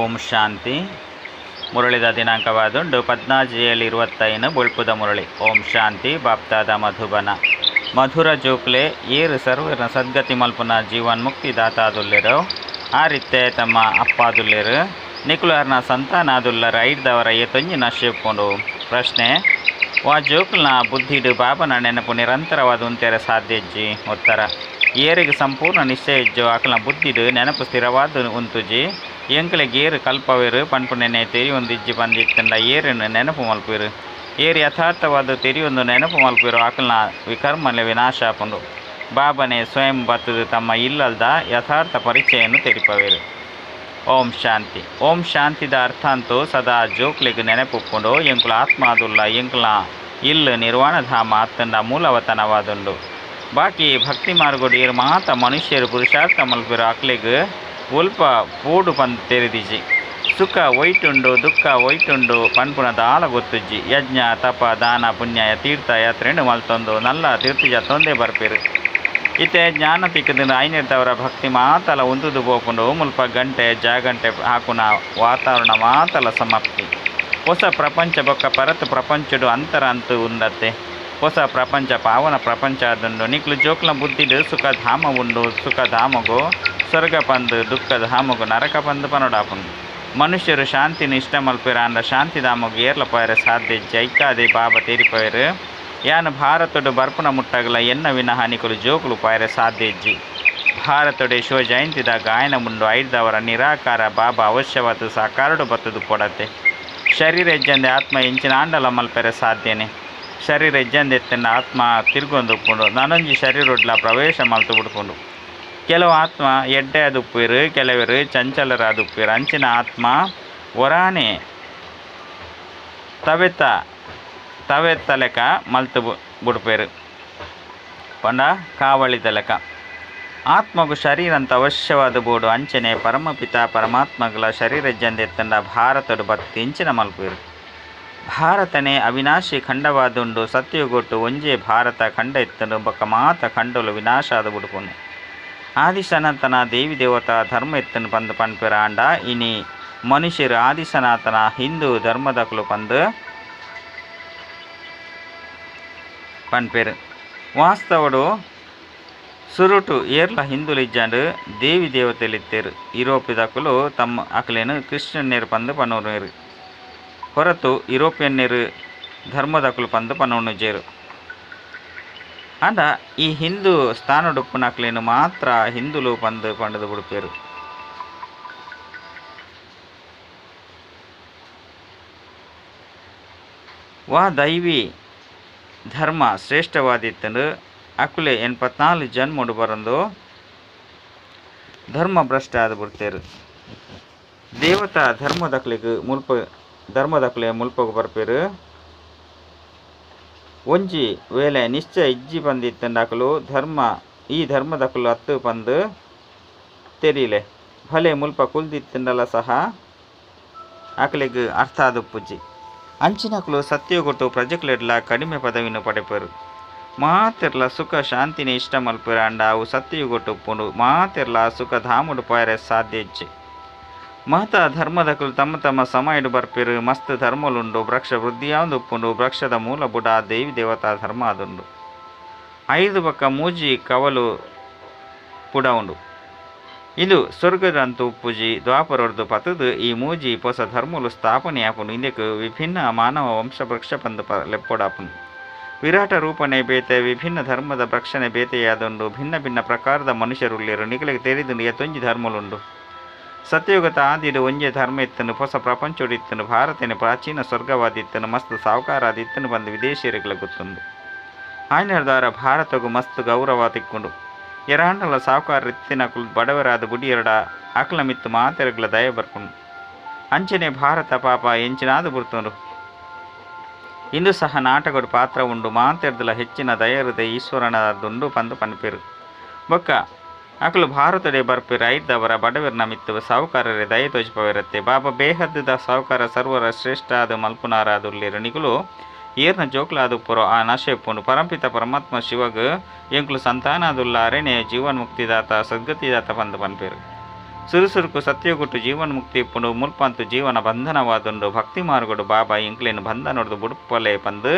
ಓಂ ಶಾಂತಿ. ಮುರಳಿದ ದಿನಾಂಕವಾದುಂಡು 14/7/25 ಬೊಳ್ಪುದ ಮುರಳಿ. ಓಂ ಶಾಂತಿ. ಬಾಪ್ತಾದ ಮಧುಬನ ಮಧುರ ಜೋಕ್ಲೆ ಏರು ಸರ್ವರ ಸದ್ಗತಿ ಮಲ್ಪುನ ಜೀವನ್ ಮುಕ್ತಿ ದಾತಾದುಲ್ಲೆರು ಆ ರೀತೆ ತಮ್ಮ ಅಪ್ಪಾದುಲ್ಲೆರು ನಿಕುಲಾರ್ನ ಸಂತಾನಾದುಲ್ಲರ ಐದವರ ಏತೊಂಜಿ ನಶೆಪ್ಪುಂಡು. ಪ್ರಶ್ನೆ: ವಾ ಜೋಕ್ಲನ ಬುದ್ಧಿಡು ಬಾಬನ ನೆನಪು ನಿರಂತರವಾದ ಉಂತೆರೆ ಸಾಧ್ಯಜ್ಜಿ? ಉತ್ತರ: ಏರಿಗೆ ಸಂಪೂರ್ಣ ನಿಶ್ಚಯ ಇಜ್ಜೋ ಅಕಲ್ನ ಬುದ್ಧಿಡು ನೆನಪು ಸ್ಥಿರವಾದ ಉಂತುಜಿ. ಎಂಕಲೆ ಗೇರು ಕಲ್ಪವೇರು ಪನ್ಪು ನೆನೆ ತೆರಿಯೊಂದಿಜ್ಜಿ ಪಂದಿತ್ತಂಡ ಏರನ್ನು ನೆನಪು ಮಲ್ಪೇರು. ಏರು ಯಥಾರ್ಥವಾದ ತೆರಿಯೊಂದು ನೆನಪು ಮಲ್ಪೇರು ಅಕಲ್ನ ವಿಕರ್ಮಲೆ ವಿನಾಶ ಆಪುಂಡು. ಬಾಬನೆ ಸ್ವಯಂ ಬತ್ತದು ತಮ್ಮ ಇಲ್ಲಲ್ದ ಯಥಾರ್ಥ ಪರಿಚಯನ್ನು ತೆರಿಪವೇರು. ಓಂ ಶಾಂತಿ. ಓಂ ಶಾಂತಿದ ಅರ್ಥ ಅಂತೂ ಸದಾ ಜೋಕ್ಲಿಗೆ ನೆನಪುಪ್ಪುಂಡು. ಎಂಕುಲ ಆತ್ಮಾದುಲ್ಲ ಎಂಕುಲ ಇಲ್ಲು ನಿರ್ವಾಣಧಾಮ ಅತ್ತಂಡ ಮೂಲವತನವಾದುಂಡು. ಬಾಕಿ ಭಕ್ತಿ ಮಾರ್ಗೋಡು ಏರು ಮಾತ ಮನುಷ್ಯರು ಪುರುಷಾರ್ಥ ಮಲ್ಪಿರು ಅಕ್ಲಿಗೆ ಒಲ್ಪ ಪೋಡು ಪಂದ್ ತೆರೆದಿಜಿ. ಸುಖ ಒಯ್ಟುಂಡು ದುಃಖ ಒಯ್ಟುಂಡು ಪನ್ಪುನ ದಾಲ ಗೊತ್ತುಜ್ಜಿ. ಯಜ್ಞ ತಪ ದಾನ ಪುಣ್ಯ ತೀರ್ಥ ಯಾತ್ರೆಂಡು ಮಲ್ತೊಂದು ನಲ್ಲ ತೀರ್ಥ ತೊಂದೆ ಬರ್ಪಿರು. ಇತ್ತೆ ಜ್ಞಾನ ತಿಕ್ಕದಿಂದ ಐನಿರ್ತವರ ಭಕ್ತಿ ಮಾತಲ ಉಂದುದು ಪೋಪುಂಡು. ಮುಲ್ಪ ಗಂಟೆ ಜಾಗಂಟೆ ಹಾಕುನ ವಾತಾವರಣ ಮಾತಲ ಸಮಾಪ್ತಿ. ಹೊಸ ಪ್ರಪಂಚ ಬೊಕ್ಕ ಪರತ್ ಪ್ರಪಂಚಡು ಅಂತರ ಅಂತೂ ಉಂದತ್ತೆ. ಹೊಸ ಪ್ರಪಂಚ ಪಾವನ ಪ್ರಪಂಚ ಆದುಂಡು. ನಿಕ್ಲು ಜೋಕ್ಲ ಬುದ್ಧಿಡು ಸುಖಧಾಮ ಉಂಡು. ಸುಖಧಾಮಗು ಸ್ವರ್ಗ ಪಂದು ದುಃಖಧಾಮಗು ನರಕ ಪಂದು ಪನೊಡಾಪುಂಡು. ಮನುಷ್ಯರು ಶಾಂತಿನ ಇಷ್ಟ ಮಲ್ಪಿರ ಅಂಡ ಶಾಂತಿಧಾಮಗು ಏರ್ಲ ಪೋಯರೆ ಸಾಧ್ಯ ಜೈಕಾದೆ ಬಾಬಾ ತೇರಿಪೋಯರು. ಯಾನು ಭಾರತಡು ಬರ್ಪುನ ಮುಟ್ಟಗಲ ಎನ್ನ ವಿನಃ ನಿಕುಲು ಜೋಕುಲು ಪೋಯರೆ ಸಾಧ್ಯ ಇಜ್ಜಿ. ಭಾರತಡೆ ಶಿವ ಜಯಂತಿದ ಗಾಯನ ಮುಂಡು ಐದವರ ನಿರಾಕಾರ ಬಾಬಾ ಅವಶ್ಯವಾದ ಸಾಕಾರಡು ಬತ್ತದು ಪೊಡತೆ. ಶರೀರ ಎಜ್ಜಂದೆ ಆತ್ಮ ಎಂಚಿನ ಆಂಡಲ ಮಲ್ಪೆರೆ ಸಾಧ್ಯನೆ. ಶರೀರ ಎಜ್ಜಂದೆ ಎತ್ತಂಡ ಆತ್ಮ ತಿರ್ಗೊಂದುಪ್ಪುಂಡು. ನಾನೊಂಜಿ ಶರೀರೊಡ್ಲ ಪ್ರವೇಶ ಮಲ್ತು ಬಿಡ್ಪುಂಡು. ಕೆಲವು ಆತ್ಮ ಎಡ್ಡೆ ಆದುಪ್ಪಿರು, ಕೆಲವರು ಚಂಚಲರಾದುಪ್ಪಿರು. ಅಂಚಿನ ಆತ್ಮ ಒರಾನೆ ತವೆತ ತವೆತ್ತಲೆಕ ಮಲ್ತು ಬುಡ್ಪೇರು ಪಂಡ ಕಾವಳಿ ತಲೆಕ. ಆತ್ಮಗು ಶರೀರ ಅಂತ ಅವಶ್ಯವಾದ ಬೋಡು. ಅಂಚನೆ ಪರಮಪಿತ ಪರಮಾತ್ಮಗಳ ಶರೀರ ಜಂದೆತ್ತಂಡ ಭಾರತಡು ಬತ್ತಿ ಇಂಚಿನ ಮಲ್ಪೇರು. ಭಾರತನೇ ಅವಿನಾಶಿ ಖಂಡವಾದುಂಡು. ಸತ್ಯಗೊಟ್ಟು ಒಂಜೇ ಭಾರತ ಖಂಡ ಎತ್ತಂಡು ಬೊಕ್ಕ ಮಾತ ಖಂಡಲು ವಿನಾಶ ಆದ ಬುಡ್ಪುಂಡು. ಆದಿ ಸನಾತನ ದೇವಿ ದೇವತಾ ಧರ್ಮ ಎತ್ತನು ಪಂದು ಪನ್ಪೆರ ಆಂಡ ಇನಿ ಮನುಷ್ಯರು ಆದಿ ಸನಾತನ ಹಿಂದೂ ಧರ್ಮದಕುಲು ಪಂದು ಪನ್ಪೆರು. ವಾಸ್ತವಡು ಸುರುಟು ಏರ್ಲ ಹಿಂದೂಲಿಜ್ಜಾಂಡು ದೇವಿ ದೇವತೆಲಿತ್ತೇರು. ಯುರೋಪಿದಕುಲು ತಮ್ಮ ಅಕಲೇನು ಕ್ರಿಶ್ಚಿಯನ್ನೇರು ಪಂದು ಪನೋನೇರು ಹೊರತು ಯುರೋಪಿಯನ್ನೇರು ಧರ್ಮದಕುಲು ಪಂದು ಪನೋನುಜೇರು. ಆಂಡ ಈ ಹಿಂದೂ ಸ್ಥಾನಡುಪ್ಪುನಕ್ಲೇನು ಮಾತ್ರ ಹಿಂದೂಲು ಪಂದು ಪಂಡದು ಬಿಡುಪೇರು. ವಾ ದೈವಿ ಧರ್ಮ ಶ್ರೇಷ್ಠವಾದಿತ್ತಂದು ಅಕುಲೆ 84 ಜನ್ಮಡು ಬರಂದು ಧರ್ಮ ಭ್ರಷ್ಟ ಆದ ಬಿಡ್ತೇರು. ದೇವತಾ ಧರ್ಮದಕ್ಲಿಗೆ ಮುಲ್ಪ ಧರ್ಮದಕ್ಲೆ ಮುಲ್ಪಗು ಬರ್ಪೇರು. ಒಂಜಿ ವೇಳೆ ನಿಶ್ಚಯ ಇಜ್ಜಿ ಬಂದಿತ್ತಂಡಾಕಲು ಧರ್ಮ ಈ ಧರ್ಮದಕಲು ಅತ್ತು ಪಂದು ತೆರಿಲೆ ಭಲೆ ಮುಲ್ಪ ಕುಲ್ದಿತ್ತಂಡಲ ಸಹ ಆಕಲಿಗೆ ಅರ್ಥ ಆದುಪ್ಪುಜ್ಜಿ. ಅಂಚಿನಕಲು ಸತ್ಯಗೊಟ್ಟು ಪ್ರಜೆಕುಲೆಡ್ಲ ಕಡಿಮೆ ಪದವಿಯನ್ನು ಪಡೆಪರು. ಮಾತೆರ್ಲ ಸುಖ ಶಾಂತಿನೇ ಇಷ್ಟ ಮಲ್ಪೆರ ಅಂಡ ಅವು ಸತ್ಯಗೊಟ್ಟು ಉಪ್ಪುಂಡು. ಮಾತೆರ್ಲ ಸುಖಧಾಮುಡು ಪೋಯರೆ ಸಾಧ್ಯ ಇಜ್ಜಿ. ಮಹತ ಧರ್ಮದಕಲು ತಮ್ಮ ತಮ್ಮ ಸಮಯಡು ಬರ್ಪಿರು. ಮಸ್ತ್ ಧರ್ಮಲುಂಡು. ವೃಕ್ಷ ವೃದ್ಧಿಯಾಂದು ಉಪ್ಪುಂಡು. ವೃಕ್ಷದ ಮೂಲ ಬುಡ ದೇವಿ ದೇವತಾ ಧರ್ಮ ಅದುಂಡು. 5 ಪಕ್ಕ ಮೂಜಿ ಕವಲು ಪುಡ ಉಂಡು. ಇದು ಸ್ವರ್ಗದಂತೂ ಉಪ್ಪುಜಿ. ದ್ವಾಪರೊರ್ದು ಪತದು ಈ ಮೂಜಿ ಪೊಸ ಧರ್ಮಲು ಸ್ಥಾಪನೆ ಆಪುಂಡು. ಇಂದಕ್ಕೆ ವಿಭಿನ್ನ ಮಾನವ ವಂಶ ವೃಕ್ಷ ಪಂದು ಲೆಪ್ಪೊಡಾಪುಂಡು. ವಿರಾಟ ರೂಪನೆ ಬೇತೆ ವಿಭಿನ್ನ ಧರ್ಮದ ವೃಕ್ಷನೆ ಬೇತೆಯಾದುಂಡು. ಭಿನ್ನ ಭಿನ್ನ ಪ್ರಕಾರದ ಮನುಷ್ಯರುಳ್ಳೇರು. ನಿಕಲಿಗೆ ತೆರಿದುಂಡು ಎತ್ತೊಂಜಿ ಧರ್ಮಲುಂಡು. ಸತ್ಯಯುಗದ ಆದಿಡು ಒಂಜೆ ಧರ್ಮ ಇತ್ತನು. ಹೊಸ ಪ್ರಪಂಚೋಡು ಇತ್ತನು. ಭಾರತನೇ ಪ್ರಾಚೀನ ಸ್ವರ್ಗವಾದಿತ್ತನು. ಮಸ್ತ್ ಸಾಹುಕಾರಾದಿತ್ತನು ಬಂದು ವಿದೇಶಿಯರುಗಳ ಗೊತ್ತುಂಡು. ಆಯ್ನರ್ದಾರ ಭಾರತಗೂ ಮಸ್ತ್ ಗೌರವ ತಿಕ್ಕೊಂಡು. ಎರಾಂಡಲ ಸಾಹುಕಾರ ಇತ್ತಿನಕುಲು ಬಡವರಾದ ಬುಡಿಯರಡ ಅಕ್ಲ ಮಿತ್ತು ಮಾತೆರಗಳ ದಯ ಬರ್ಕೊಂಡು. ಅಂಚನೆ ಭಾರತ ಪಾಪ ಎಂಚಿನಾದು ಬುರ್ತುಂಡು. ಇಂದು ಸಹ ನಾಟಕಡು ಪಾತ್ರ ಉಂಡು. ಮಾತೆರ್ದಲ ಹೆಚ್ಚಿನ ದಯರುದೆ ಈಶ್ವರನದುಂಡು ಪಂದು ಪನ್ಪೇರು. ಬೊಕ್ಕ ಅಕಲು ಭಾರತಡೆ ಬರ್ಪಿರ ಐದವರ ಬಡವರ್ನ ಮಿತ್ತು ಸಾಹುಕಾರರೇ ದಯ ತೋಜಿಪವಿರತ್ತೆ. ಬಾಬಾ ಬೇಹದ್ದ ಸಾಹುಕಾರ ಸರ್ವರ ಶ್ರೇಷ್ಠ ಆದ ಮಲ್ಪುನಾರಾದುಲ್ಲೇರು. ನಿಕುಲು ಏರ್ನ ಜೋಕ್ಲಾದುಪ್ಪುರೋ ಆ ನಶೆಪ್ಪುಂಡು. ಪರಂಪಿತ ಪರಮಾತ್ಮ ಶಿವಗ್ ಎಂಕುಲು ಸಂತಾನಾದುಲ್ಲ ಅರೆನೆ ಜೀವನ್ಮುಕ್ತಿದಾತ ಸದ್ಗತಿದಾತ ಪಂದು ಪನ್ಪೇರು. ಸುರುಸುರುಕು ಸತ್ಯಗುಟ್ಟು ಜೀವನ ಮುಕ್ತಿ ಇಪ್ಪುಂಡು ಮುಲ್ಪಂತು ಜೀವನ ಬಂಧನವಾದುಂಡು ಭಕ್ತಿ ಮಾರ್ಗಡು ಬಾಬಾ ಇಂಕ್ಲೇನು ಬಂಧನೊಡ್ದು ಬುಡುಪಲೆ ಪಂದು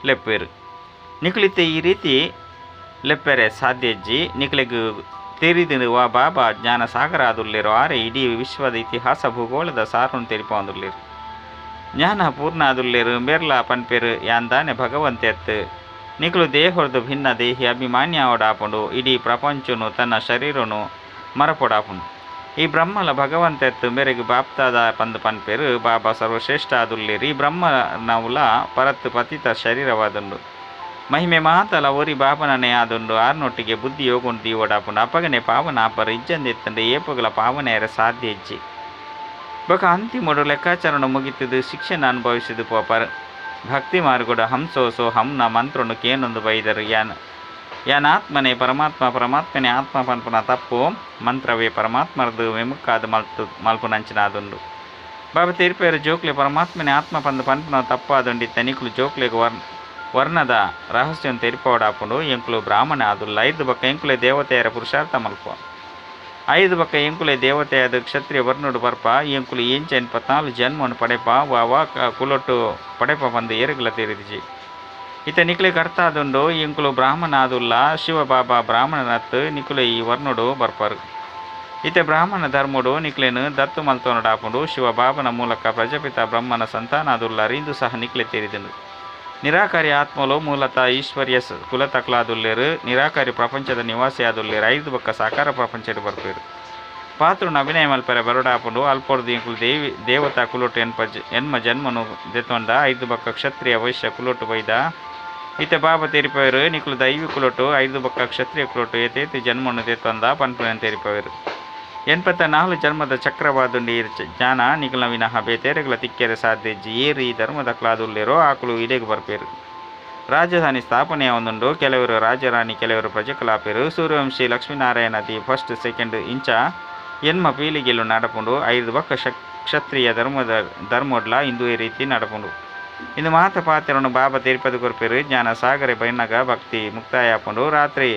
ಲೆಪ್ಪೇರು ನಿಕ್ಲಿತೆ ಈ ರೀತಿ ಲೆಪ್ಪೆರೆ ಸಾಧ್ಯಜ್ಜಿ ನಿಕ್ಲೆಗ್ ತೆರಿದಿರುವ ಬಾಬಾ ಜ್ಞಾನ ಸಾಗರ ಆದುಲ್ಲೇರು ಆರೆ ಇಡೀ ವಿಶ್ವದ ಇತಿಹಾಸ ಭೂಗೋಳದ ಸಾರನ್ನು ತೆರಿಪಾಂದುಲ್ಲೇರು ಜ್ಞಾನ ಪೂರ್ಣ ಆದುಲ್ಲೇರು ಮೇರ್ಲಾ ಪನ್ಪೇರು ಯಾಂದಾನೆ ಭಗವಂತೆತ್ತು ನಿಕ್ಲು ದೇಹೊರ್ದು ಭಿನ್ನ ದೇಹಿ ಅಭಿಮಾನ್ಯ ಆವಡಾಪುಂಡು ಇಡೀ ಪ್ರಪಂಚನು ತನ್ನ ಶರೀರನು ಮರಪೊಡಾಪುಂಡು ಈ ಬ್ರಹ್ಮಲ ಭಗವಂತೆತ್ತು ಮೇರೆಗೆ ಬಾಪ್ತಾದ ಪಂದು ಪನ್ಪೇರು ಬಾಬಾ ಸರ್ವಶ್ರೇಷ್ಠ ಆದುಲ್ಲೇರು ಈ ಬ್ರಹ್ಮನವುಲ ಪರತ್ತು ಪತಿತ ಶರೀರವಾದುಂಡು ಮಹಿಮೆ ಮಾತಲ ಒರಿ ಬಾಬನನೆ ಆದುಂಡು ಆರ್ನೊಟ್ಟಿಗೆ ಬುದ್ಧಿ ಯೋಗುಂಡು ದೀವಡಾಪುಂಡು ಅಪಗನೆ ಪಾವನ ಅಪರ ಇಜ್ಜಂದೆತ್ತಂಡು ಏಪಗಲ ಪಾವನೆಯರ ಸಾಧ್ಯ ಇಜ್ಜಿ ಬೊಕ ಅಂತಿಮಡು ಲೆಕ್ಕಾಚಾರಣ ಮುಗಿತಿದ್ದು ಶಿಕ್ಷಣ ಅನುಭವಿಸಿದು ಪೋಪರ್ ಭಕ್ತಿ ಮಾರ್ಗಡ ಹಂಸೋ ಸೋ ಹಂನ ಮಂತ್ರನು ಕೇನೊಂದು ಬೈದರು ಯಾನ್ ಯಾನ್ ಆತ್ಮನೇ ಪರಮಾತ್ಮ ಪರಮಾತ್ಮನೇ ಆತ್ಮ ಪನ್ಪುನ ತಪ್ಪು ಮಂತ್ರವೇ ಪರಮಾತ್ಮರದು ವಿಮುಖಾದ ಮಲ್ತು ಮಲ್ಪುನಂಚಿನಾದುಂಡು ಬಾಬಾ ತೀರ್ಪೇರು ಜೋಕ್ಲೆ ಪರಮಾತ್ಮನೇ ಆತ್ಮ ಪಂದು ಪನ್ಪುನ ತಪ್ಪಾದುಂಡಿ ತನಿಕುಲು ಜೋಕ್ಲೆಗ್ ವರ್ಣದ ರಹಸ್ಯಂ ತೆರಿಪೋಡಾಪುಂಡು ಎಂಕುಲು ಬ್ರಾಹ್ಮಣ ಆದುಲ್ಲ ಐದು ಬಕ್ಕ ಎಂಕುಲೆ ದೇವತೆಯರ ಪುರುಷಾರ್ಥ ಮಲ್ಪ ಐದು ಬಕ್ಕ ಎಂಕುಲೆ ದೇವತೆಯಾದ ಕ್ಷತ್ರಿಯ ವರ್ಣುಡು ಬರ್ಪ ಎಂಕುಲು ಎಂಚ 84 ಜನ್ಮನು ಪಡೆಪ ವಾ ಕುಲೊಟ್ಟು ಪಡೆಪ ಬಂದು ಏರುಗಳ ತೆರಿದಿಜಿ ಇತ ನಿಕ್ಲೆ ಕರ್ತಾದುಂಡು ಎಂಕುಲು ಬ್ರಾಹ್ಮಣ ಆದುಲ್ಲ ಶಿವಬಾಬಾ ಬ್ರಾಹ್ಮಣನತ್ತು ನಿಕುಲೆ ಈ ವರ್ಣುಡು ಬರ್ಪರು ಇತ ಬ್ರಾಹ್ಮಣ ಧರ್ಮುಡು ನಿಕ್ಲೆನು ದತ್ತು ಮಲ್ತೋನಡಾಪುಂಡು ಶಿವಬಾಬನ ಮೂಲಕ ಪ್ರಜಾಪಿತ ಬ್ರಹ್ಮನ ಸಂತಾನ ಆದುಲ್ಲಾರು ಇಂದು ಸಹ ನಿಕ್ಲೆ ತೆರಿದುಂಡು ನಿರಾಕಾರಿ ಆತ್ಮಲು ಮೂಲತಃ ಈಶ್ವರ್ಯ ಕುಲತಕ್ಲಾದುಲ್ಲೇರು ನಿರಾಕಾರಿ ಪ್ರಪಂಚದ ನಿವಾಸಿ ಆದುಲ್ಲೇರು ಐದು ಬಕ್ಕ ಸಾಕಾರ ಪ್ರಪಂಚದ ಬರ್ಪೇರು ಪಾತ್ರನ ಅಭಿನಯ ಮಲ್ಪರೆ ಬರೋಡಾಪುಂಡು ಅಲ್ಪೊರ್ದು ಎಂಕುಲು ದೇವಿ ದೇವತಾ ಕುಲೊಟ್ಟು ಎನ್ಮ ಜನ್ಮನು ದೆತ್ತೊಂಡ ಐದು ಬಕ್ಕ ಕ್ಷತ್ರಿಯ ವೈಶ್ಯ ಕುಲೊಟ್ಟು ಬೈದ ಇತ ಬಾಬಾ ತೆರಿಪವರು ನಿಕುಲು ದೈವಿ ಕುಲೊಟ್ಟು ಐದು ಬಕ್ಕ ಕ್ಷತ್ರಿಯ ಕುಲೊಟ್ಟು ಏತೇತಿ ಜನ್ಮನು ದೆತ್ತೊಂದ ಪನ್ಪುನ ತೆರಿಪವರು 84 ಜನ್ಮದ ಚಕ್ರವಾದುಂಡಿ ಜ್ಞಾನ ನಿಕುಲ ವಿನಃ ಬೇತೇರೆಗಳ ತಿಕ್ಕೆರೆ ಸಾಧ್ಯ ಏರಿ ಧರ್ಮದ ಕ್ಲಾದುಲ್ಲೇರೋ ಆಕುಲು ಇಡೆಗೆ ಬರ್ಪೇರು ರಾಜಧಾನಿ ಸ್ಥಾಪನೆಯ ಒಂದುಂಡು ಕೆಲವರು ರಾಜರಾಣಿ ಕೆಲವರು ಪ್ರಜೆಕಲಾಪೇರು Suryavanshi Lakshminarayana the first second ಇಂಚ ಎನ್ಮ ಪೀಳಿಗೆಲು ನಡಪುಂಡು ಐದು ಬಕ್ಕ ಕ್ಷತ್ರಿಯ ಧರ್ಮೊಡ್ಲ ಇಂದು ಈ ರೀತಿ ನಡಪುಂಡು ಇಂದು ಮಾತ ಪಾತ್ರನು ಬಾಬಾ ತಿರುಪತಿ ಕೊರ್ಪೇರು ಜ್ಞಾನ ಸಾಗರೆ ಬೈನಗ ಭಕ್ತಿ ಮುಕ್ತಾಯ ಆಪುಂಡು ರಾತ್ರಿ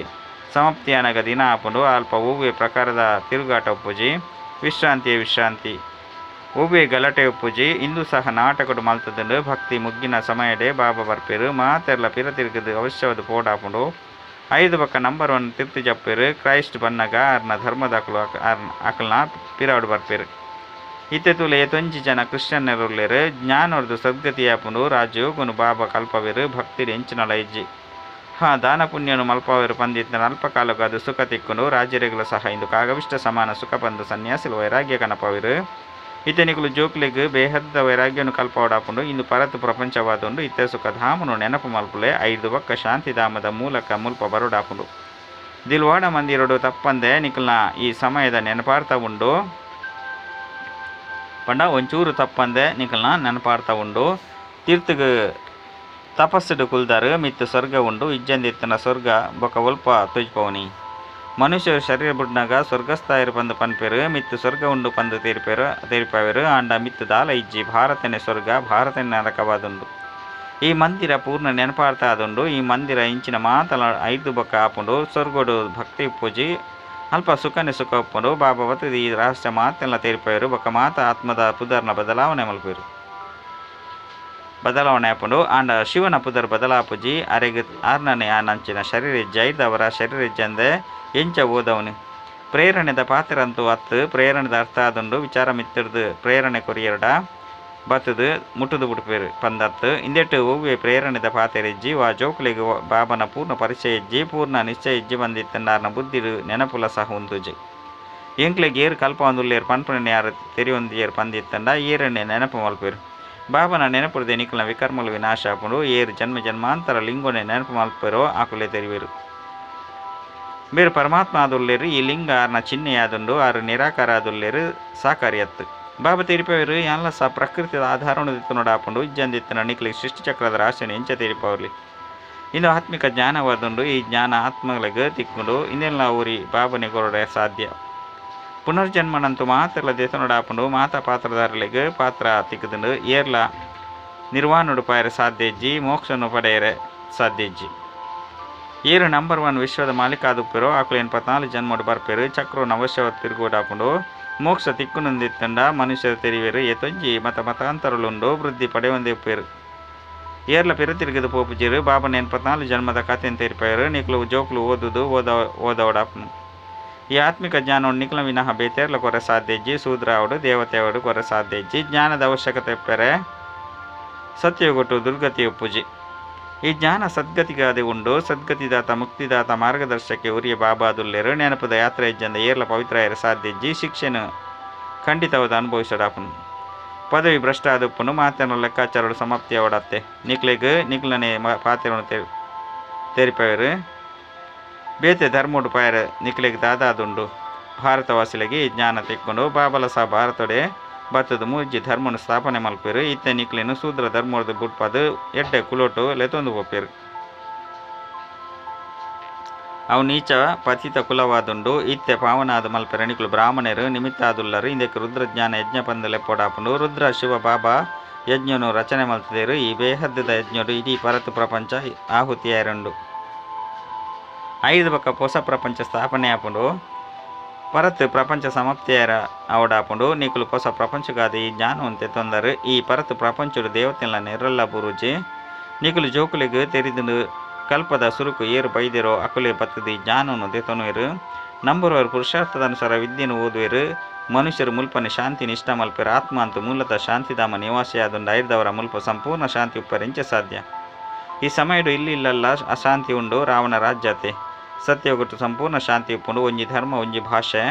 ಸಮಾಪ್ತಿಯಾನಗ ದಿನ ಆಪುಂಡು ಅಲ್ಪ ಹೂವೆ ಪ್ರಕಾರದ ತಿರುಗಾಟ ಉಪ್ಪುಜಿ ವಿಶ್ರಾಂತಿಯೇ ವಿಶ್ರಾಂತಿ ಹೂವೆ ಗಲಾಟೆ ಉಪ್ಪುಜಿ ಇಂದು ಸಹ ನಾಟಕಡು ಮಲ್ತದಂಡು ಭಕ್ತಿ ಮುಗ್ಗಿನ ಸಮಯಡೆ ಬಾಬಾ ಬರ್ಪೇರು ಮಾತೆರ್ಲ ಪಿರ ತಿರುಗದು ಅವಶ್ಯವಾದ ಪೋಡಾಪುಂಡು ಐದು ಪಕ್ಕ ನಂಬರ್ 1 ತಿರ್ತಿ ಜಪ್ಪೇರು ಕ್ರೈಸ್ಟ್ ಬನ್ನಗ ಅರ್ನ ಧರ್ಮದಾಕಲು ಅಕಲ್ನ ಪಿರಾಡು ಬರ್ಪೇರು ಇತ್ತೆ ತುಲೆ ತೊಂಜಿ ಜನ ಕ್ರಿಶ್ಚಿಯನ್ನರುಲ್ಲೇರು ಜ್ಞಾನೊರ್ದು ಸದ್ಗತಿಯಾಪುಂಡು ರಾಜಯೋಗನು ಬಾಬಾ ಕಲ್ಪವೇರು ಭಕ್ತಿಡು ಎಂಚಿನಲ ಇಜ್ಜಿ ಹಾ ದಾನ ಪುಣ್ಯನು ಮಲ್ಪಾವೇರು ಪಂದಿತ್ತ ಅಲ್ಪ ಕಾಲಕ್ಕಾದ ಸುಖ ತಿಕ್ಕೊಂಡು ರಾಜ್ಯರೆಗಳ ಸಹ ಇಂದು ಕಾಗವಿಷ್ಟ ಸಮಾನ ಸುಖ ಬಂದು ಸನ್ಯಾಸಿಲು ವೈರಾಗ್ಯ ಕನಪವಿರು ಇತನಿಕುಲು ಜೋಕ್ಲೆಗ್ ಬೇಹದ್ದ ವೈರಾಗ್ಯನು ಕಲ್ಪವಡಾಪುಂಡು ಇಂದು ಪರತು ಪ್ರಪಂಚವಾದುಂಡು ಇತ್ತೆ ಸುಖಧಾಮನು ನೆನಪು ಮಲ್ಪುಲೆ ಐದು ಬಕ್ಕ ಶಾಂತಿಧಾಮದ ಮೂಲಕ ಮುಲ್ಪ ಬರುಡಾಪುಂಡು ದಿಲ್ವಾಡ ಮಂದಿರಡು ತಪ್ಪಂದೆ ನಿಕಲ್ನ ಈ ಸಮಯದ ನೆನಪಾರ್ಥ ಉಂಡು ಪಂಡ ಒಂಚೂರು ತಪ್ಪಂದೆ ನಿಕಲ್ನ ನೆನಪಾರ್ಥ ಉಂಡು ತೀರ್ಥಗ್ ತಪಸ್ಸುಡು ಕುಲ್ದಾರು ಮಿತ್ತು ಸ್ವರ್ಗ ಉಂಡು ಇಜ್ಜಂದಿತ್ತನ ಸ್ವರ್ಗ ಬೊಕ ಒಲ್ಪ ತೊಜ್ಪವನಿ ಮನುಷ್ಯ ಶರೀರ ಬುಡ್ನಾಗ ಸ್ವರ್ಗಸ್ಥಾಯರು ಪಂದು ಪನ್ಪೇರು ಮಿತ್ತು ಸ್ವರ್ಗ ಉಂಡು ಪಂದು ತೇರಿಪೇರು ಆಂಡ ಮಿತ್ತು ದಾಲ ಇಜ್ಜಿ ಭಾರತನೇ ಸ್ವರ್ಗ ಭಾರತನೇ ನರಕವಾದುಂಡು ಈ ಮಂದಿರ ಪೂರ್ಣ ನೆನಪಾರ್ಥ ಆದುಂಡು ಈ ಮಂದಿರ ಇಂಚಿನ ಮಾತಲ ಐದು ಬೊಕ್ಕ ಆಪುಂಡು ಸ್ವರ್ಗೋಡು ಭಕ್ತಿ ಪೂಜಿ ಅಲ್ಪ ಸುಖನೆ ಸುಖ ಉಪ್ಪುಂಡು ಬಾಬಾ ವತದಿ ಈ ರಹಸ್ಯ ಮಾತೆಲ್ಲ ತೇರಿಪೇರು ಬೊಕ ಮಾತ ಆತ್ಮದ ಪುದರ್ನ ಬದಲಾವಣೆ ಮಲ್ಪೇರು ಬದಲಾವಣೆ ಆಪುಂಡು ಆಂಡ ಶಿವನ ಪುದರ್ ಬದಲಾಪುಜಿ ಅರೆಗ್ ಆರ್ನನೆ ಆ ನಂಚಿನ ಶರೀರ ಜೈದವರ ಶರೀರ ಇಜ್ಜಂದೆ ಎಂಚ ಓದವನು ಪ್ರೇರಣೆದ ಪಾತ್ರಂತೂ ಅತ್ತು ಪ್ರೇರಣೆದ ಅರ್ಥ ಆದುಂಡು ವಿಚಾರ ಮಿತ್ತಿರ್ದು ಪ್ರೇರಣೆ ಕೊರಿಯರ್ಡ ಬತ್ತದು ಮುಟ್ಟುದು ಬಿಡ್ಪೇರು ಪಂದತ್ತು ಇಂದೆಟ್ಟು ಒವ್ವೆ ಪ್ರೇರಣೆದ ಪಾತೆರಿಜ್ಜಿ ವಾ ಜೋಕುಲೆಗ್ ಬಾಬನ ಪೂರ್ಣ ಪರಿಚಯ ಇಜ್ಜಿ ಪೂರ್ಣ ನಿಶ್ಚಯ ಇಜ್ಜಿ ಬಂದಿತ್ತಂಡಾರ್ನ ಬುದ್ಧಿರು ನೆನಪುಲ ಸಹ ಉಂದುಜಿ ಎಂಕ್ಲೆಗ್ ಏರು ಕಲ್ಪ ಒಂದುಲ್ಲೇರು ಪನ್ಪುಣನೆ ಯಾರು ತೆರಿಯೊಂದಿಯೇರು ಪಂದಿತ್ತಂಡ ಏರಣ್ಣೆ ನೆನಪು ಮಲ್ಪೇರು ಬಾಬನ ನೆನಪುರದೆ ನಿಕಲ್ನ ವಿಕರ್ಮಲು ವಿನಾಶ ಆಪುಂಡು ಏರು ಜನ್ಮ ಜನ್ಮಾಂತರ ಲಿಂಗೋನೆ ನೆನಪು ಮಲ್ಪೇರೋ ಆಕುಲೆ ತೆರಿವೇರು ಬೇರು ಪರಮಾತ್ಮ ಆದುಲ್ಲೇರು ಈ ಲಿಂಗ ಆರ್ನ ಚಿಹ್ನೆಯಾದುಂಡು ಆರು ನಿರಾಕಾರ ಆದುಲ್ಲೇರು ಸಾಕಾರಿಯತ್ತು ಬಾಬಾ ತೆರಿಪವರು ಎಲ್ಲ ಸಹ ಪ್ರಕೃತಿಯ ಆಧಾರವನ್ನು ನೋಡಾಪುಂಡು ಇಜ್ಜಂದಿತ್ತನ ನಿಕ್ಲಿಗೆ ಸೃಷ್ಟಿಚಕ್ರದ ರಾಶಿಯನ್ನು ಎಂಚ ತೆರಿಪವರ್ಲಿ ಇಂದು ಆತ್ಮಿಕ ಜ್ಞಾನವಾದುಂಡು ಈ ಜ್ಞಾನ ಆತ್ಮಗಳಿಗೆ ತಿಕ್ಕೊಂಡು ಇಂದೆಲ್ಲ ಊರಿ ಬಾಬನೆ ಕೊರಡೆ ಸಾಧ್ಯ ಪುನರ್ಜನ್ಮನಂತೂ ಮಾತೆಲ್ಲ ದೇಶನೋಡಾಪುಂಡು ಮಾತಾ ಪಾತ್ರಧಾರಲಿಗೆ ಪಾತ್ರ ತಿಕ್ಕದುಂಡು ಏರ್ಲ ನಿರ್ವಾಣುಡು ಪಾಯರೆ ಸಾಧ್ಯ ಇಜ್ಜಿ ಮೋಕ್ಷನು ಪಡೆಯರೆ ಸಾಧ್ಯ ಇಜ್ಜಿ. ಏರು ನಂಬರ್ 1 ವಿಶ್ವದ ಮಾಲೀಕಾದುಪ್ಪೆರೋ ಆಕುಲು 84 ಜನ್ಮಡು ಬರ್ಪೆರು ಚಕ್ರವನ್ನು ಅವಶ್ಯವಾದ ತಿರುಗೋಡಾಪುಂಡು ಮೋಕ್ಷ ತಿಕ್ಕುನೊಂದಿತ್ತಂಡ ಮನುಷ್ಯರ ತೆರಿವೆರು ಏತೊಂಜಿ ಮತ ಮತಾಂತರಲುಂಡು ವೃದ್ಧಿ ಪಡೆಯೊಂದೇ ಉಪ್ಪೇರು ಏರ್ಲ ಪಿರ ತಿರುಗಿದ ಪೋಪುಜೆರು ಬಾಬನ 84 ಜನ್ಮದ ಕಥೆನ್ ತೆರಿಪೆರು ನಿಕ್ಲು ಜೋಕ್ಲು ಓದುದು ಓದವಡಾಪುನು ಈ ಆತ್ಮಿಕ ಜ್ಞಾನವನ್ನು ನಿಕ್ಲ ವಿನಃ ಬೇತೇರ್ಲ ಕೊರೆ ಸಾಧ್ಯಜ್ಜಿ ಶೂದ್ರಾವಡು ದೇವತೆಯವಡು ಕೊರೆ ಸಾಧ್ಯಜ್ಜಿ ಜ್ಞಾನದ ಅವಶ್ಯಕತೆ ಪೆರೆ ಸತ್ಯಗೊಟ್ಟು ದುರ್ಗತಿ ಉಪ್ಪುಜಿ ಈ ಜ್ಞಾನ ಸದ್ಗತಿಗಾದೆ ಉಂಡು ಸದ್ಗತಿದಾತ ಮುಕ್ತಿದಾತ ಮಾರ್ಗದರ್ಶಕ್ಕೆ ಉರಿಯ ಬಾಬಾದುಲ್ಲೇರು ನೆನಪದ ಯಾತ್ರೆ ಇಜ್ಜಂದ ಏರ್ಲ ಪವಿತ್ರ ಸಾಧ್ಯಜ್ಜಿ ಶಿಕ್ಷೆನು ಖಂಡಿತವಾದ ಅನುಭವಿಸಡಾಪುನು ಪದವಿ ಭ್ರಷ್ಟ ಆದುಪ್ಪುನು ಮಾತೇನ ಲೆಕ್ಕಾಚಾರಗಳು ಸಮಾಪ್ತಿಯವಡತ್ತೆ ನಿಕ್ಲೆಗ್ ನಿಕ್ಲನೆ ಪಾತೆರನು ತೆರಿಪವರು ಬೇತೆ ಧರ್ಮೋಡು ಪಾಯರ ನಿಕ್ಲೆಗ್ ದಾದಾದುಂಡು ಭಾರತವಾಸಿಲೆಗೆ ಈ ಜ್ಞಾನ ತಿಕ್ಕೊಂಡು ಬಾಬಲ ಸಹ ಭಾರತೊಡೆ ಬತ್ತದ ಮೂಜಿ ಧರ್ಮನು ಸ್ಥಾಪನೆ ಮಲ್ಪೇರು ಇತ್ತೆ ನಿಕ್ಲೆನು ಶೂದ್ರ ಧರ್ಮದ ಬುಟ್ಪದು ಎಡ್ಡೆ ಕುಲೋಟು ಲೆತೊಂದು ಪೋಪೇರು ಅವು ನೀಚ ಪತಿತ ಕುಲವಾದುಂಡು ಇತ್ತೆ ಪಾವನಾದ ಮಲ್ಪೆರ ನಿಕ್ಲು ಬ್ರಾಹ್ಮಣರು ನಿಮಿತ್ತಾದುಲ್ಲರು ಇಂದಕ್ಕೆ ರುದ್ರಜ್ಞಾನ ಯಜ್ಞ ಪಂದ ಲೆಪ್ಪೊಡಾಪುಂಡು ರುದ್ರ ಶಿವ ಬಾಬಾ ಯಜ್ಞನು ರಚನೆ ಮಲ್ತದೇರು ಈ ಬೇಹದ್ದದ ಯಜ್ಞಡು ಇಡೀ ಪರತು ಪ್ರಪಂಚ ಆಹುತಿಯಾರುಂಡು 5 ಬಕ್ಕ ಹೊಸ ಪ್ರಪಂಚ ಸ್ಥಾಪನೆ ಆಪುಂಡು ಪರತ್ ಪ್ರಪಂಚ ಸಮಾಪ್ತಿಯಾರ ಅವಡಾಪುಂಡು ನಿಕುಲು ಹೊಸ ಪ್ರಪಂಚಗಾದ ಈ ಜ್ಞಾನವಂತೆ ತೊಂದರೆ ಈ ಪರತ್ ಪ್ರಪಂಚಡು ದೇವತೆಲ್ಲ ನೆರಲ್ಲ ಬುರುಜಿ ನಿಕುಲು ಜೋಕುಲಿಗೆ ತೆರಿದು ಕಲ್ಪದ ಸುರುಕು ಏರು ಬೈದಿರೋ ಅಕುಲೆ ಬತ್ತದ ಈ ಜ್ಞಾನವನ್ನು ದೆತೊನುವೆರು ನಂಬುವವರು ಪುರುಷಾರ್ಥದ ಅನುಸಾರ ವಿದ್ಯೆಯನ್ನು ಓದುವೆರು ಮನುಷ್ಯರು ಮುಲ್ಪನೆ ಶಾಂತಿ ನಿಷ್ಠ ಮಲ್ಪೆರು ಆತ್ಮ ಅಂತ ಮೂಲತಃ ಶಾಂತಿಧಾಮ ನಿವಾಸಿಯಾದುಂಡು ಐರ್ದವರ ಮುಲ್ಪ ಸಂಪೂರ್ಣ ಶಾಂತಿ ಉಪ್ಪರಿಂಚೆ ಸಾಧ್ಯ ಈ ಸಮಯಡು ಇಲ್ಲಿ ಇಲ್ಲಲ್ಲ ಅಶಾಂತಿ ಉಂಡು ರಾವಣ ರಾಜ್ಯತೆ ಸತ್ಯಗೊಟ್ಟು ಸಂಪೂರ್ಣ ಶಾಂತಿ ಉಪ್ಪುಂಡು ಒಂಜಿ ಧರ್ಮ ಒಂಜಿ ಭಾಷೆ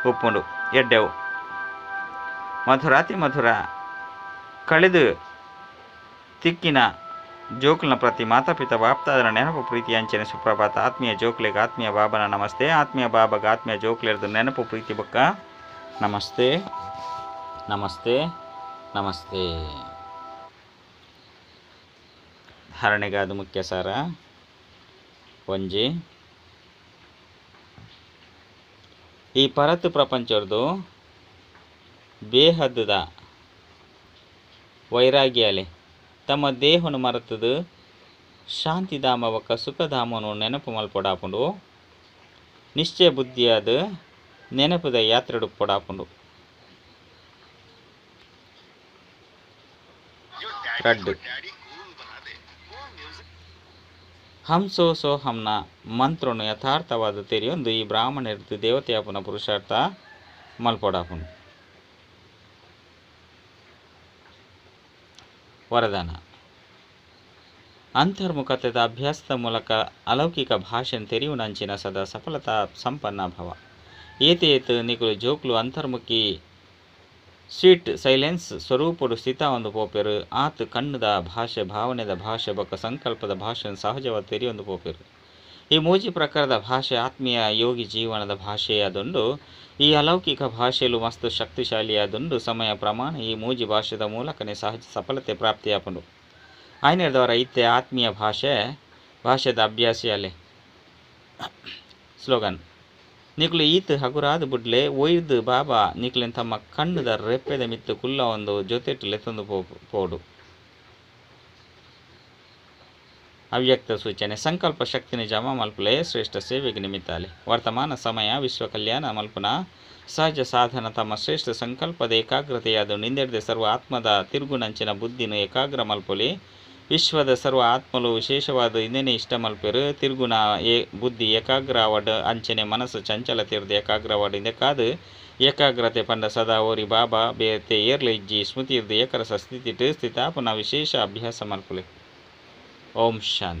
ಉಪ್ಪುಂಡು ಎಡ್ಡೆವು ಮಧುರಾತಿ ಮಧುರ ಕಳೆದು ತಿಕ್ಕಿನ ಜೋಕುಲ್ನ ಪ್ರತಿ ಮಾತಾಪಿತ ಬಾಪ್ತಾದರ ನೆನಪು ಪ್ರೀತಿ ಅಂಚನೆ ಸುಪ್ರಭಾತ ಆತ್ಮೀಯ ಜೋಕ್ಲೆಗೆ ಆತ್ಮೀಯ ಬಾಬನ ನಮಸ್ತೆ ಆತ್ಮೀಯ ಬಾಬಾಗ ಆತ್ಮೀಯ ಜೋಕ್ಲೆರ್ದು ನೆನಪು ಪ್ರೀತಿ ಬಕ್ಕ ನಮಸ್ತೆ ನಮಸ್ತೆ ನಮಸ್ತೆ. ಧಾರಣೆಗಾದ ಮುಖ್ಯ ಸಾರ ಒಂಜಿ ಈ ಪರತು ಪ್ರಪಂಚರ್ದು ಬೇಹದ್ದದ ವೈರಾಗ್ಯಾಲೆ ತಮ್ಮ ದೇಹನು ಮರೆತದು ಶಾಂತಿಧಾಮ ಬೊಕ್ಕ ಸುಖಧಾಮನು ನೆನಪು ಮಲ್ಪೊಡಾಪುಂಡು ನಿಶ್ಚಯ ಬುದ್ಧಿಯಾದ ನೆನಪುದ ಯಾತ್ರೆಡು ಪೊಡಾಪುಂಡು. ರಡ್ಡು ಹಂಸೋ ಸೋಹಂನ ಮಂತ್ರನು ಯಥಾರ್ಥವಾದ ತೆರಿಯೊಂದು ಈ ಬ್ರಾಹ್ಮಣರದ್ದು ದೇವತೆಯಾಪುನ ಪುರುಷಾರ್ಥ ಮಲ್ಪೊಡಾಪುಂಡು. ವರದಾನ ಅಂತರ್ಮುಖತೆದ ಅಭ್ಯಾಸದ ಮೂಲಕ ಅಲೌಕಿಕ ಭಾಷೆಯನ್ನು ತೆರೆಯುವನಂಚಿನ ಸದಾ ಸಫಲತಾ ಸಂಪನ್ನ ಭವ. ಏತೆ ಏತು ನಿಕುಲು ಜೋಕ್ಲು ಅಂತರ್ಮುಖಿ ಸ್ವೀಟ್ ಸೈಲೆನ್ಸ್ ಸ್ವರೂಪಡು ಸ್ಥಿತ ಒಂದು ಪೋಪೆರು ಆತು ಕಣ್ಣುದ ಭಾಷೆ ಭಾವನೆದ ಭಾಷೆ ಬೊಕ್ಕ ಸಂಕಲ್ಪದ ಭಾಷೆಯನ್ನು ಸಹಜವಾದ ತೆರೆಯೊಂದು ಪೋಪೆರು. ಈ ಮೂಜಿ ಪ್ರಕಾರದ ಭಾಷೆ ಆತ್ಮೀಯ ಯೋಗಿ ಜೀವನದ ಭಾಷೆಯಾದೊಂದು ಈ ಅಲೌಕಿಕ ಭಾಷೆಯು ಮಸ್ತು ಶಕ್ತಿಶಾಲಿಯಾದೊಂದು ಸಮಯ ಪ್ರಮಾಣ ಈ ಮೂಜಿ ಭಾಷೆದ ಮೂಲಕನೇ ಸಹಜ ಸಫಲತೆ ಪ್ರಾಪ್ತಿಯಾಪುಂಡು. ಆಯ್ನೆದವರ ಇತ್ತೆ ಆತ್ಮೀಯ ಭಾಷೆದ ಅಭ್ಯಾಸಿಯಲೆ. ಸ್ಲೋಗನ್ ನಿಕ್ಲು ಈತ್ ಹಗುರಾದ ಬುಡ್ಲೆ ಒಯ್ದು ಬಾಬಾ ನಿಕ್ಲೆನ್ ತಮ್ಮ ಕಣ್ಣುದ ರೆಪ್ಪೆದ ಮಿತ್ತು ಕುಲ್ಲ ಒಂದು ಜೊತೆಟ್ಟು ಲೆತ್ತೊಂದು ಪೋಡು. ಅವ್ಯಕ್ತ ಸೂಚನೆ ಸಂಕಲ್ಪ ಶಕ್ತಿನ ಜಮಾ ಮಲ್ಪುಲೆ ಶ್ರೇಷ್ಠ ಸೇವೆಗೆ ನಿಮಿತ್ತಾಲೆ. ವರ್ತಮಾನ ಸಮಯ ವಿಶ್ವ ಕಲ್ಯಾಣ ಮಲ್ಪುನ ಸಹಜ ಸಾಧನ ತಮ್ಮ ಶ್ರೇಷ್ಠ ಸಂಕಲ್ಪದ ಏಕಾಗ್ರತೆಯಾದ ನಿಂದೆಡ್ದೆ ಸರ್ವ ಆತ್ಮದ ತಿರುಗುನಂಚಿನ ಬುದ್ಧಿನ ಏಕಾಗ್ರ ಮಲ್ಪುಲಿ. ವಿಶ್ವದ ಸರ್ವ ಆತ್ಮಲು ವಿಶೇಷವಾದ ಇಂದೇನೆ ಇಷ್ಟ ಮಲ್ಪೆರು ತಿರುಗುನ ಬುದ್ಧಿ ಏಕಾಗ್ರವಾಡ ಅಂಚನೆ ಮನಸ್ಸು ಚಂಚಲ ತೀರ್ದು ಏಕಾಗ್ರವಾಡ ಇಂದಕ್ಕಾದು ಏಕಾಗ್ರತೆ ಪಂಡ ಸದಾ ಓರಿ ಬಾಬಾ ಬೇತೆ ಏರ್ಲೆ ಇಜ್ಜಿ ಸ್ಮೃತಿ ಇರ್ದು ಏಕರಸ ಸ್ಥಿತಿಟ್ಟು ಸ್ಥಿತಾಪನ ವಿಶೇಷ ಅಭ್ಯಾಸ ಮಲ್ಪುಲೆ. ಓಂ ಶಾಂತಿ.